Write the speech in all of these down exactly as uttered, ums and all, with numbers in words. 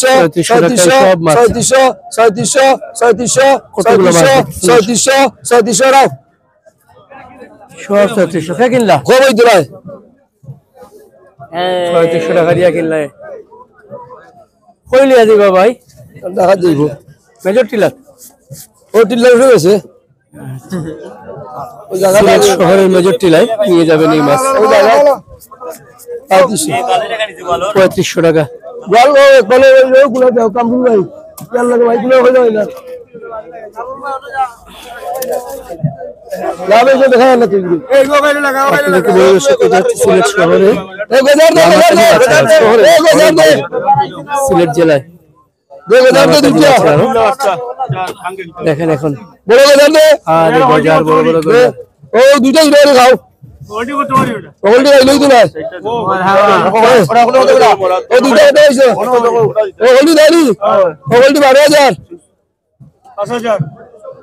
ছয়ত্রিশশো, ছয়ত্রিশশো, ছয়ত্রিশশো, ছয়ত্রিশশো, ছয়ত্রিশশো, কতগুলো মাছ ছয়ত্রিশশো, দেখছি? ছয়ত্রিশশো, ছয়ত্রিশশো, রাও। সব ছয়ত্রিশশো। কে কিনলা? কই ভাই দিলাই? ছয়ত্রিশশো টাকা দিয়া কিনলে। কই লিয়া দিবা ভাই? দেখা যাইব। Major tiller? ও টিলার উঠে গেছে। ওই জায়গাটা সিলেট শহরের মেজর টিলায় নিয়ে যাবেন এই মাছ। ওই জায়গা। পঁয়ত্রিশশো। পঁয়ত্রিশশো টাকা। বল, ও, বলো, ওই, ওই গুলো দাও, কামরুল ভাই। খেয়াল লাগে ভাই, গুলো হয়ে যায় না। লাভ হয়েছে, দেখা যায় না তুই। আপনাদেরকে বলে দর্শক, এটা হচ্ছে সিলেট শহরে এই গজার দে, গজার দে, শহরে এই গজার দে। সিলেট জেলায়। দে, গজার দে, দুইটা। দেখেন এখন। বড় গজার দে। আরে বাজার, বড় বড় গজার। ও, দুইটা, দুইটা করে খাও। ওগুলি খাইলেই তো না। ও, দুইটা, এটা হইছে। ও, হলদি দেয়নি? ও, হলদি বারো হাজার। পাঁচ হাজার।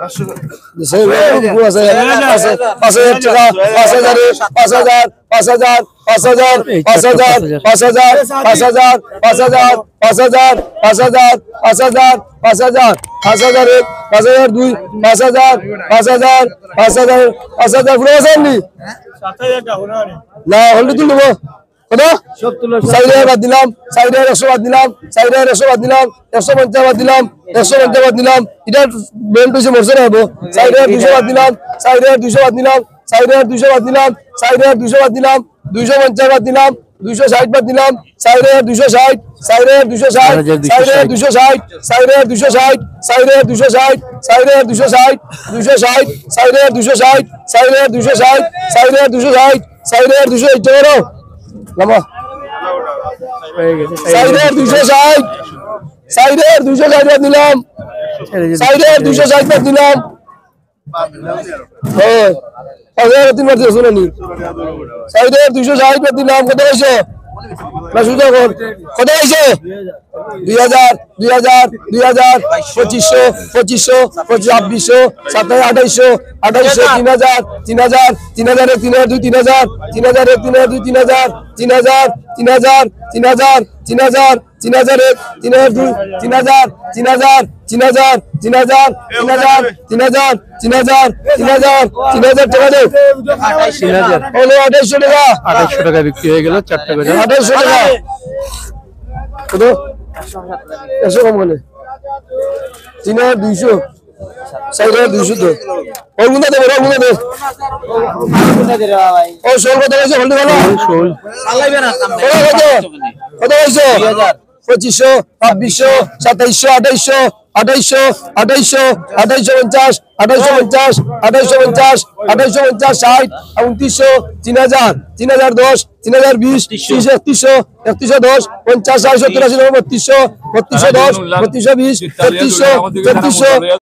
পাঁচ হাজার, পাঁচ হাজার টাকা, পাঁচ হাজার, পাঁচ হাজার, পাঁচ হাজার, পাঁচ হাজার, পাঁচ হাজার, পাঁচ হাজার, পাঁচ হাজার, পাঁচ হাজার, পাঁচ হাজার, পাঁচ হাজার, পাঁচ হাজার এক, পাঁচ হাজার দুই, পাঁচ হাজার, পাঁচ হাজার, পাঁচ হাজার, পাঁচ হাজার, পুরো আছে আপনি? না, হলদি তুলবো। কত? চার হাজার বাদ দিলাম, চার হাজার একশো বাদ দিলাম, চার হাজার একশো বাদ দিলাম, একশো পঞ্চাশ বাদ দিলাম, একশো পঞ্চাশ বাদ দিলাম। এটা বেল্ট হইছে মরছে না হবো। চার হাজার দুইশো বাদ দিলাম, চার হাজার দুইশো বাদ দিলাম, চার হাজার দুইশো বাদ দিলাম, চার হাজার দুইশো বাদ দিলাম, দুইশো পঞ্চাশ বাদ দিলাম, দুইশো ষাট বাদ দিলাম, চার হাজার দুইশো ষাট, চার হাজার দুইশো ষাট, চার হাজার দুইশো ষাট, চার হাজার দুইশো ষাট, চার হাজার দুইশো ষাট, চার হাজার দুইশো ষাট, দুইশো ষাট, চার হাজার দুইশো ষাট, চার হাজার দুইশো ষাট, চার হাজার দুইশো ষাট, চার হাজার দুইশো ষাট, চার হাজার দুইশো ষাট, চার হাজার দুইশো ষাট, চার হাজার দুইশো ষাট বাদ দিলাম, চার হাজার দুইশো ষাট বাদ দিলাম। হ্যাঁ, পাঁচ হাজার তিন বার দিছো না নি? চার হাজার দুইশো ষাট বাদ দিলাম, কত হইছে? না, শুধু এখন। কত হইছে? দুই হাজার, দুই হাজার, দুই হাজার, পঁচিশশো, পঁচিশশো, পঁচিশ, ছাব্বিশশো, সাতাশ, আঠাইশশো, আঠাইশশো, তিন হাজার, তিন হাজার, তিন হাজার এক, তিন হাজার দুই, তিন হাজার, তিন হাজার এক, তিন হাজার দুই, তিন হাজার, তিন হাজার, তিন হাজার, তিন হাজার, তিন হাজার এক, তিন হাজার দুই, তিন হাজার, তিন হাজার, তিন হাজার, তিন হাজার, তিন হাজার, তিন হাজার, তিন হাজার, তিন হাজার, তিন হাজার টাকা দে। তিন হাজার। হলো আঠাইশশো টাকা। আঠাইশশো টাকা বিক্রি হয়ে গেল চারটা গজা। আঠাইশশো টাকা। কত? একশো কম কেনে? তিন হাজার দুইশো। চার হাজার দুইশো তো। ওগুলো দে, ওগুলো দে। ও, শোল কত হয়েছে? হলদি ভালো? শোল। কত হয়েছে? কত হয়েছে? পঁচিশশো, ছাব্বিশশো, সাতাইশশো, আঠাইশশো, আঠাইশশো, আঠাইশশো, আঠাইশশো পঞ্চাশ, আঠাইশশো পঞ্চাশ, আঠাইশশো পঞ্চাশ, আঠাইশশো পঞ্চাশ, ষাট, উনত্রিশশো, তিন হাজার, তিন হাজার দশ, তিন হাজার বিশ, তিরিশ, একত্রিশশো, একত্রিশশো দশ, পঞ্চাশ, ষাট, সত্তর, আশি, নব্বই, বত্রিশশো, বত্রিশশো দশ, বত্রিশশো বিশ, তেত্রিশশো, তেত্রিশশো,